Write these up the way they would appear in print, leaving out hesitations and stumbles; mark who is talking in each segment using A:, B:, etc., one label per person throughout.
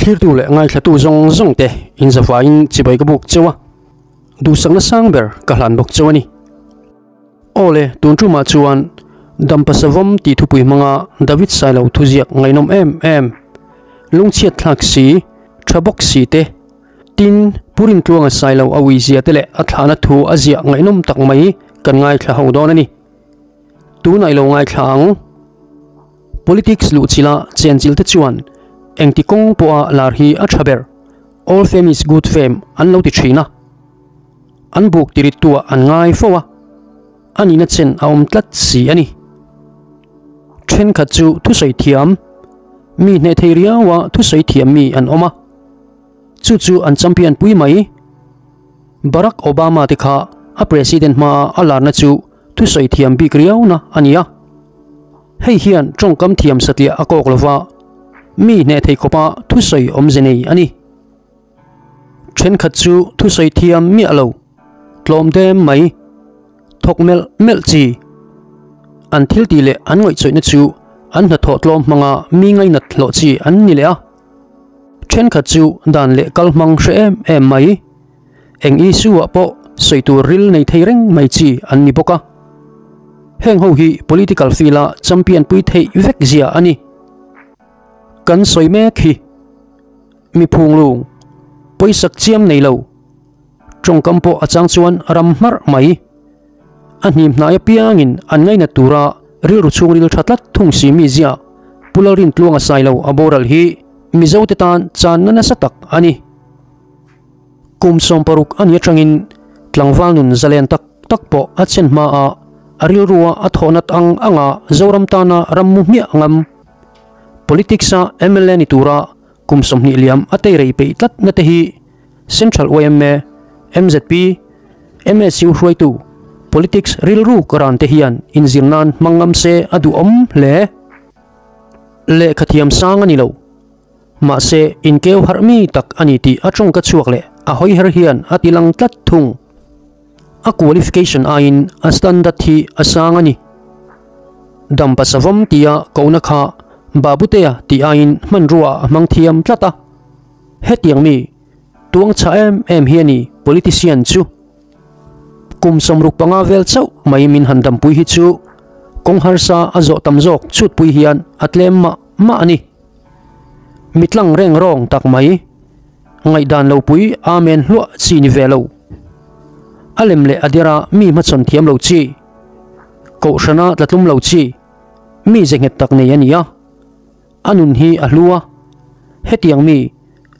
A: Thlirtu leh ngaithlatu zawng zawng te inzavaiin chibai ka buk cheu a, duhsakna sang ber ka hlan bawk cheu a ni. Aw le, tun tumah chuan Dampasavawm tih thupui hmanga David Sailo thuziak ngaihnawm em em, lungchhiat thlak si, tha bawk si te, tin, Pu Rintluanga Sailo a uizia te leh a thlahna thu a ziah ngaihnawm tak mai kan ngaithla ho dawn a ni. Tunah i lo ngaithla ang. Politics luhchilha chenchilh te chuan engti kawng pawha lar hi a tha ber, all fame is good fame an lo ti thin a. An buk tirittuah an ngai fo a, a nihna chen a awm tlat si a ni. Thenkhat chu thusawi thiam, mi hneh thei riaua thusawi thiam mi an awm a, chu chu an champion pui mai. Barack Obama te kha a president hmaa a larna chu thusawi thiam bik riauna a ni a. Hei hian tawngkam thiam satliah a kawk lova, mi hneh thei khawpa thusawi awmze nei a ni. Thenkhat chu thusawi thiam miah lo, tlawm dem mai, thawk melh melh chi. An thil tih leh an ngaihchawihna chu an hnathawh tlawm hmanga mi ngainat hlawh chi an ni leh a. Thenkhat chu dan leh kal hmang hre em em mai, eng issue ah pawh sawi tur ril nei thei reng mai chi an ni bawk a. Heng ho hi political field a champion pui theih vek zia a ni. Kan sawi mek hi. Mi phunglung, pawisak chiam nei lo, tawngkam pawh a chang chuan ram hmarh mai. A hnim hnai apiangin an ngainat tura rilru chhungril tha tlat thung si mi zia Pu Lalrintluanga Sailo a boral hi Mizote tan channa nasa tak a ni. Kum 60 a ni atangin tlangval nun zalen tak tak pawh a chen hmaa a rilrua a thawhnat ang anga Zoram tana rammu hmiah ngam Politics-a mla ni tura kum 20 liam a tei rei peih tlat na te hi Central yma, mzp, MSU hruaitu Politics rilru ka ran te hian inzir nan hmang ngam se a duhawm hle. Lehkha thiam sang a ni lo. Mahse, inkeu harh mi tak a ni tih a tawngka chhuak leh a hawi her hian a ti lang tlat thung. A qualification aiin a standard hi a sang a ni. Dampa savawm tia kohna kha Babutea tih aiin hmanrua a hmang thiam tlat a. Hetiang mi tuang chhah em em hi a ni politician chu. Kum 65 vel chauh mai min han dampui hi chu kawng harsa a zawh tam zawk chhutpui hian a tlem mah mah a ni. Mitlang reng rawng tak mai. Ngaihdan lo pui Amen hluah chi ni ve lo. A lem leh a dera mi hmachhawn thiam lo chi. Kohhrana tla tlum lo chi. Mi ze nghet tak nei a ni a. A nun hi a hlu a. Hetiang mi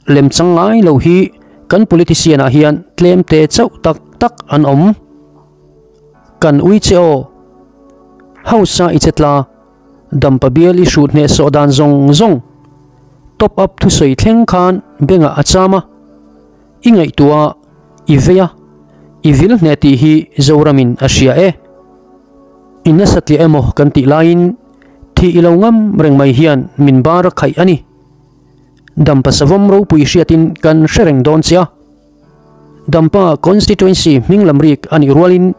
A: lem chang ngai lo hi kan politician ah hian tlem te chauh tak tak an awm. Kan ui che aw. House a i che tla. Dampa bial i hrut hneh sawh dan zawng zawng top up thusawi thleng khan bengah a cham a, i ngaihtuah a, i vei a, i vil hneh tih hi Zoramin a hria e. I nasa tliah emaw kan tih laiin thih i lo ngam reng mai hian min bar a khaih a ni. Dampa savawm ropui hriatin kan hre reng dawn che a. Dampa Constituency hming lam rik a nih rualin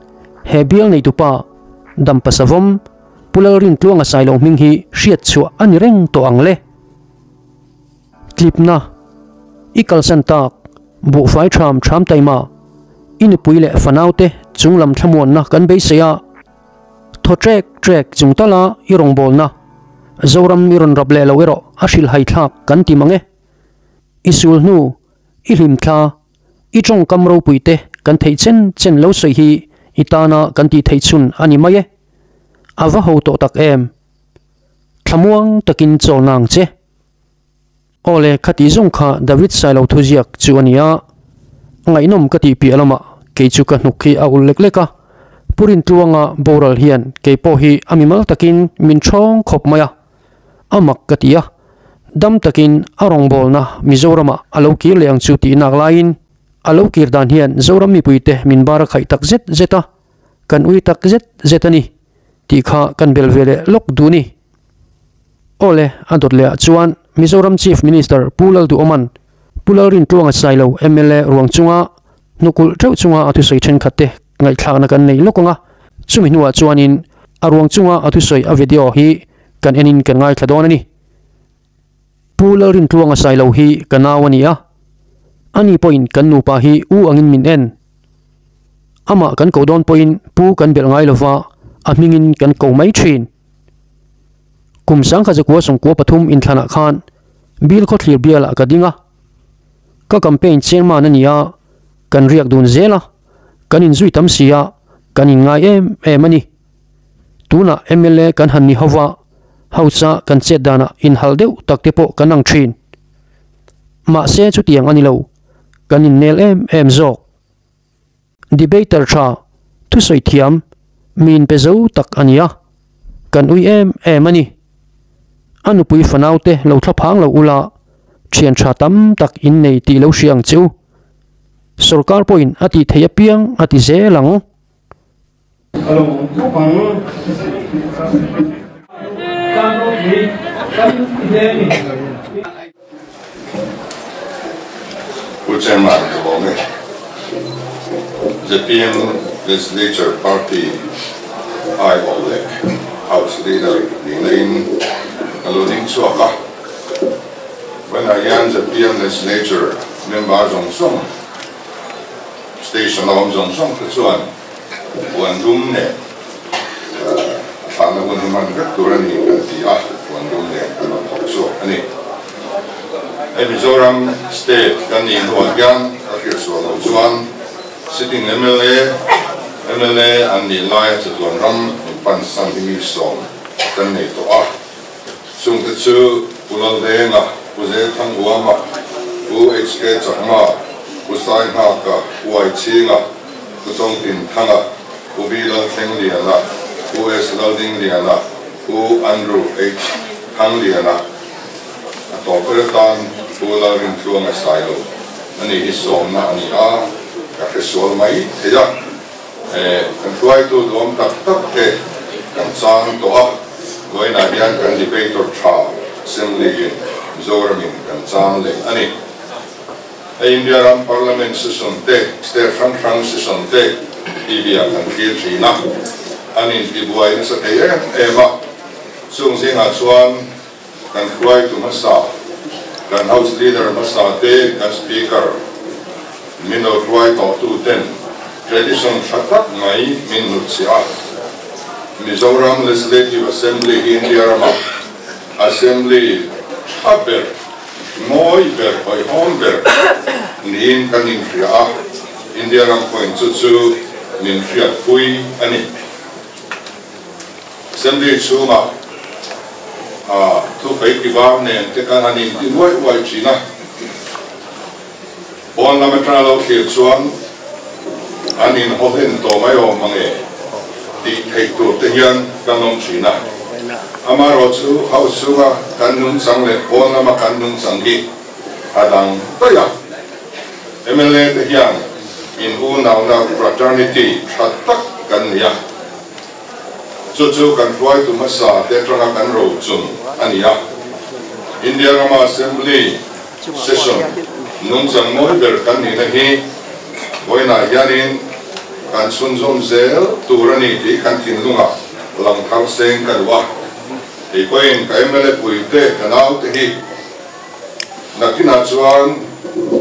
A: he bial neitupa Dampa Savawm Pu Lalrintluanga Sailo hming hi hriat chhuah a ni reng tawh ang le. Tlipna, I kalsan tak, buhfai tham tham taima, i nupui leh fanaute chunglam thlamuanna kan beisei a, thaw trek trek chung tala i rawngbawlna, Zoram i rawn rap leh lo erawh a hrilhhai thlak kan ti mang e. I sul hnu, I hlimthla, i tawngkam ropui te kan theih chen chen lo sawi hi i tana kan tih theih chhun a ni mai e. A va ho tawh tak em? Thlamuang takin chawl nang che. Awle, khatih zawng kha David Sailo thuziak chu a ni a, ngaihnawm ka tih piah lamah kei chu ka hnuk hi a ulh lek lek a, Pu Rintluanga boral hian kei pawh hi a mimal takin min thawng khawp mai a. A mak ka ti a, dam takin a rawngbawlna Mizoramah a lo kir leh ang chu tih nak laiin a lo kir dan hian Zoram mipuite min bar a khaih tak zet zet a, kan ui tak zet zet a ni tih kha kan bel ve leh lawk duh ni. Awle, a dawt leh ah chuan Mizoram Chief Minister Pu Lalduhawman Pu Lalrintluanga Sailo mla ruang chunga hnukulh theuh chunga a thusawi thenkhat te ngaihthlakna kan nei lawk ang a, chumi hnuah chuanin a ruang chunga a thusawi a video hi kan enin kan ngaithla dawn a ni. Pu Lalrintluanga Sailo hi ka nau a ni a, ani pawhin kan nupa hi u angin min en. Amah kan ko dawn pawhin pu kan belh ngai lova, a hmingin kan ko mai thin. Kum sangkhat zakua sawmkua pathum inthlanah khan Bill Khawthlir bialah ka ding a, ka campaign chairman a ni a, kan riak dun zel a, kan inzui tam si a, kan inngai em em a ni. Tunah mla kan han ni ho va, House a kan chet danah inhal deuh tak te pawh kan ang thin. Mahse chutiang a ni lo, kan innel em em zawk. Debater tha, thusawi thiam, mi inpe zo tak a ni a, kan ui em em a ni. A nupui fanaute lo thla phang lo ula, thian tha tam tak in nei tih lo hria ang che u. Sorkar pawhin a tih theih apiang a ti zel ang.
B: A lo awm khawp ang. Kan ropui kan ti hle a ni.
C: Pu Chairman ka lawm e. Zpm Legislature Party aiawh leh House Leader nihna in ka lo ding chhuak a. Vawiinah hian zpm Legislature member zawng zawng, Station a awm zawng zawng te chuan puan dum nen a thlahna hun hi hman vek tur a ni kan ti a, puan dum nen kan rawn thawk chhuak a ni. Hei Mizoram State kan nih hnuah hian ka hriatsuah loh chuan sitting mla, mla an nih laia chatuan ram min pansan hi mi sawm kan nei tawh a, chungte chu Pu Laldenga, Pu Zelthanghuama, Pu HK Chakma, Pu Sainghaka, Pu Aichhinga, Pu Chawngtinthanga, Pu V Lalthlengliana, Pu S Laldingliana, Pu Andrew H Thangliana, a tawp ber atan Pu Lalrintluanga Sailo a ni hi sawmna a ni a, ka hresual mai thei a. Kan hruaitu duam tak tak te kan chang tawh a, vawiinah hian kan debater tha Assembly in Mizoramin kan chang leh a ni. Hei India ram Parliament session te, state hrang hrang session te TV ah kan thlir thin a, an intibuai nasa thei em em a, chung zingah chuan kan hruaitu hmasa, kan House Leader hmasa te, kan Speaker min lo hruai tawhtu ten tradition tha tak mai min hnutchhiah a. Mizoram Legislative Assembly hi India rama Assembly tha ber, mawi ber, hawihhawm ber niin kan inhria a, India ram pawhin chu chu min hriatpui a ni. Assembly chhungah thu fei tivar nen te khan han inti uai uai thin a, pawn lam atanga lo thlir chuan an inhaw hlen tawh mai awm ang e tih theih tur te hian kan awm thin a. Amaherawhchu House chhunga kan nungchang leh pawn lama kan nungchang hi a dang daih a. Mla te hian in unauna fraternity tha tak kan nei a. Chu chu kan hruaitu hmasa te atanga kan rochun a ni a. India rama Assembly session nungchang mawi ber kan nihna hi vawiinah hianin kan chhunzawm zel tur a ni tih kan thinlungah lang thar seng ka duh a. Kei pawhin ka mla puite ka naute hi nakinah chuan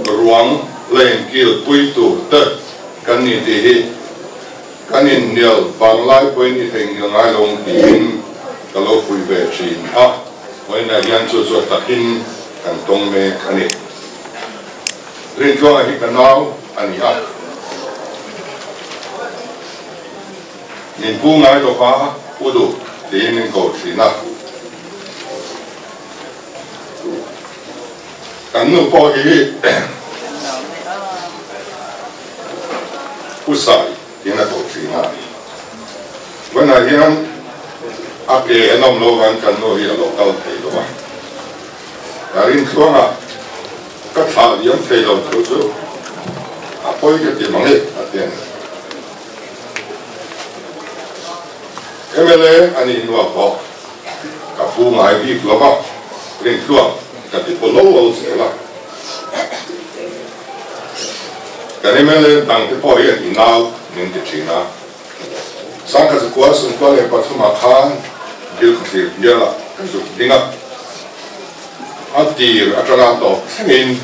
C: ruang la inkil pui tur te kan ni tih hi Kan inhnial vanglai pawhin i theihnghilh ngai lo ang tiin ka lo fuih ve thin a, vawiinah hian chu chu a takin kan tawng mek a ni. Rintluanga hi ka nau a ni a, min pu ngai lova u duh tiin min ko thin a, kan nu pawh hi Pu Sai tiin a koh thin a, vawiinah hian a ke an awm lo vang kan nu hi a lo kal thei lo a, ka rintluang a, ka thlah liam thei lo thu chu a pawi ka ti mang e a ti a ni. Mla a nih hnuah pawh ka pu ngai bik lo va, rintluang ka ti paw lo lo zel a. Kan mla dang te pawh hian i nau min ti thin a, Sangkhat zakua sawmkua leh pathumah khan Bill ka thlir bial ah ka zuk ding a. A tir atanga tawp thlengin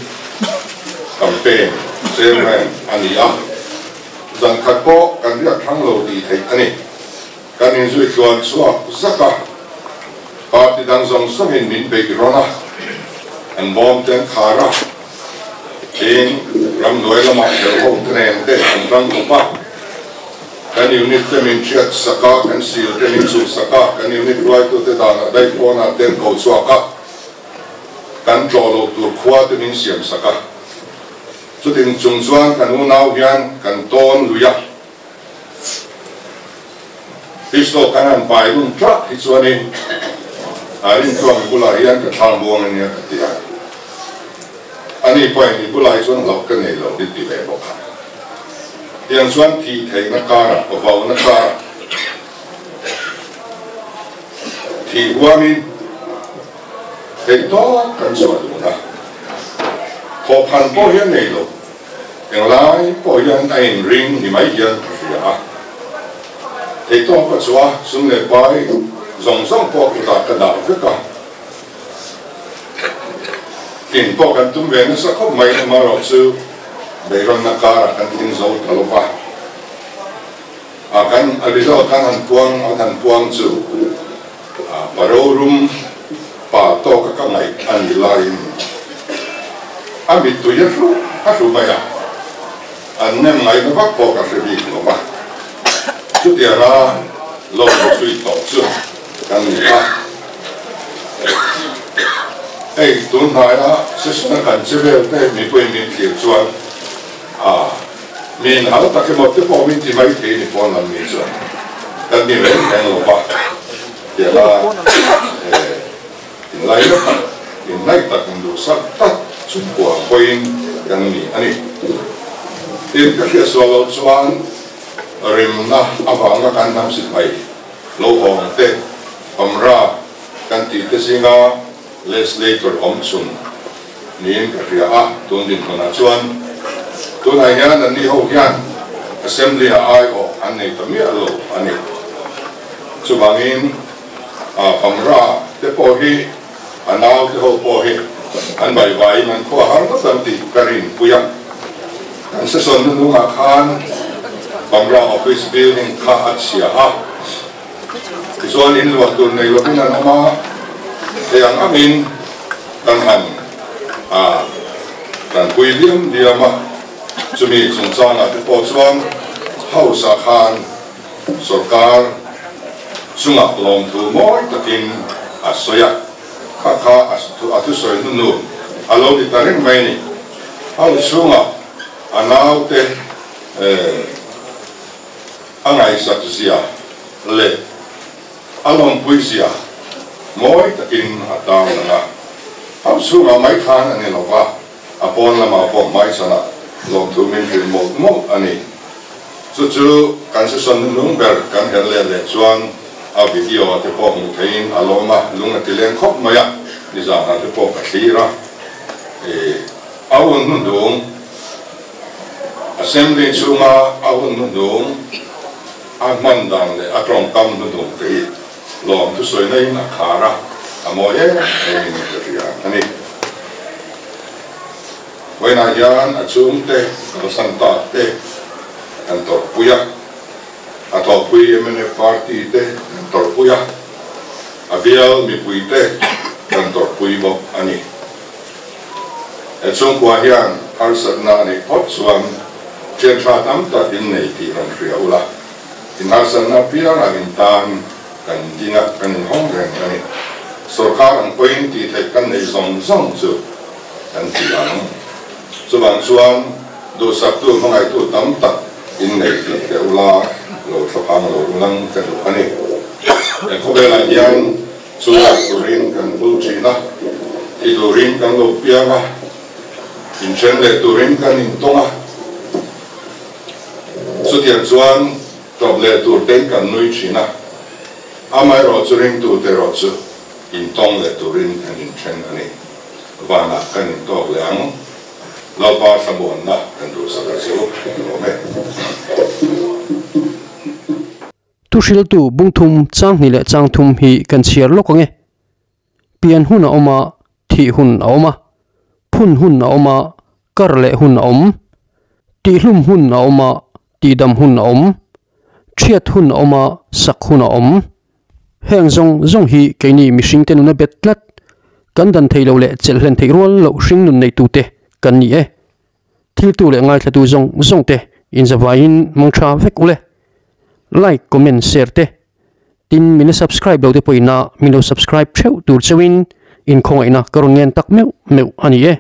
C: campaign chairman a ni a, zan khat pawh kan riak thlang lo tih theih a ni. Kan inzui tluan chhuak zak a, party dang zawng zawngin min beih rawn a, an bawm te an khar a, tin ramhnuai lamah tel ho te nen te an tang kawp a, kan unit te min hriat sak a, kan sil te min chhuh sak a, kan unit hruaitute danah daih pawnah te an ko chhuak a, kan tlawh loh tur khua te min siam sak a, chutin chung chuan kan unau hian kan tawn lui a. Pistol kan han pai lun tlat hi chuanin a rinchuang bulah hian ka thlang buang ania ka ti a, ani pawhin i bulah hi chuan hlauh ka nei lo i ti ve bawk a. Tiang chuan thih theihna karah, vauna karah thih huamin theih tawk kan chhuah dun a, thawhphan pawh hian nei lo. Englai pawh hian a inring ni mai hian ka hria a, theihtawk ka chhuah a, sum leh pai zawng zawng pawh kutah ka dah vek a, tlin pawh kan tum ve nasa khawp mai, amaherawhchu beihrawnna karah kan tling zo ta lo va, a kan a result kan han puang an han puang chu pa rorum pa tawka ka ngaih a nih laiin a mittui a hru a hru mai a, an nem ngaihna vak pawh ka hre bik lo va, chutianga lo inchhui tawh chu kan ni a. Hei tun hnaia session a kan che vel te mipui min thlir chuan a mi inhal tak emaw te pawh min ti mai thei ni pawn lam mi chuan kan ni reng reng lo va, tianga inlaina tak, inhnaih tak, induhsak tak chhungkua pawhin kan ni a ni. Tin, ka hriatsual loh chuan rimna avanga kan hnam sipai lo hawng te, pamra kan tih te zinga legislator awm chhun niin ka hria a, tun dinhmunah chuan tunah hian anni ho hian Assembly-ah aiawh an nei ta miah lo a ni. Chuvangin Pamra te pawh hi a nau te ho pawh hi an vaivaiin an khua har ngawt ang tih ka rinpui a. Kan session hnuhnungah khan Pamra office building kha a chhia a. Tichuan in luah tur nei lovin an awm a, hei ang angin kan han tanpui liam liam a, chumi chungchangah te pawh chuan House ah khan sorkar chungah lawmthu mawi takin a sawi a, kha kha a thusawi hnu a lo ni ta reng mai a ni. House chhungah a naute A ngaihsak zia leh a lawmpui zia mawi takin a tarlang a. Hau chhungah mai khan a ni lo va, a pawn lamah pawh hmaichhanah lawmthu min hrilh mawlh mawlh a ni. Chu chu kan session hnuhnung ber kan herh let leh chuan a video te pawh hmuh theihin a lawm a, lung a ti leng khawp mai a, nizanah te pawh ka thlir a, a hun hnuhnung. Assembly chhunga a hun hnuhnung, a hman dan leh a tawngkam hnuhnung te hi lawm thusawi naiin a khar a, a mawi em emin ka hria a ni. Vawiinah hian a chhungte kalsan tak te kan tawrhpui a, a thawhpui mnf party te kan tawrhpui a, a bial mipui te kan tawrhpui bawk a ni. He chhungkua hian harsatna a neih phawt chuan thian tha tam tak in nei tih rawn hria ula, in harsatna apiangah in tan kan ding a, kan inhawng reng a ni. Sorkar ang pawhin tih theih kan neih zawng zawng chu kan ti ang. Chuvang chuan duhsaktu hmangaihtu tam tak in nei tih hria ula, lo thlaphang lo ulang ka duh a ni. He khawvelah hian Chu turin kan bul thin a, ti turin kan lo piang a, inthen leh turin kan intawng a. Chutiang chuan tawp leh tur ten kan nui thin a, amaherawhchu ringtute erawh chu intawng leh turin kan inthen a ni. Vanah kan intawk leh ang. Lalpa thlamuanna kan duhsak a che u, ka lawm e.
A: Thuhriltu bungthum chang hnih leh chang thum hi kan chhiar lawk ang e. Pian hun a awm a, Thih hun a awm a, phun hun a awm a, kar leh hun a awm. Tihhlum hun a awm a, tihdam hun a awm. Thiat hun a awm a, sak hun a awm. Heng zawng zawng hi keini mihringte nuna bet tlat, kan dan thei lo leh chelh hlen theih rual loh hring nun neitute kan ni e. Thiltu leh ngaithlatu zawng zawngte inzavaiin mangtha vek ule. Like, comment, share te. Tin, min la subscribe lo te pawhin a min lo subscribe theuh tur cheuhin inkhawngaihna ka rawn ngen tak meuh meuh a ni e.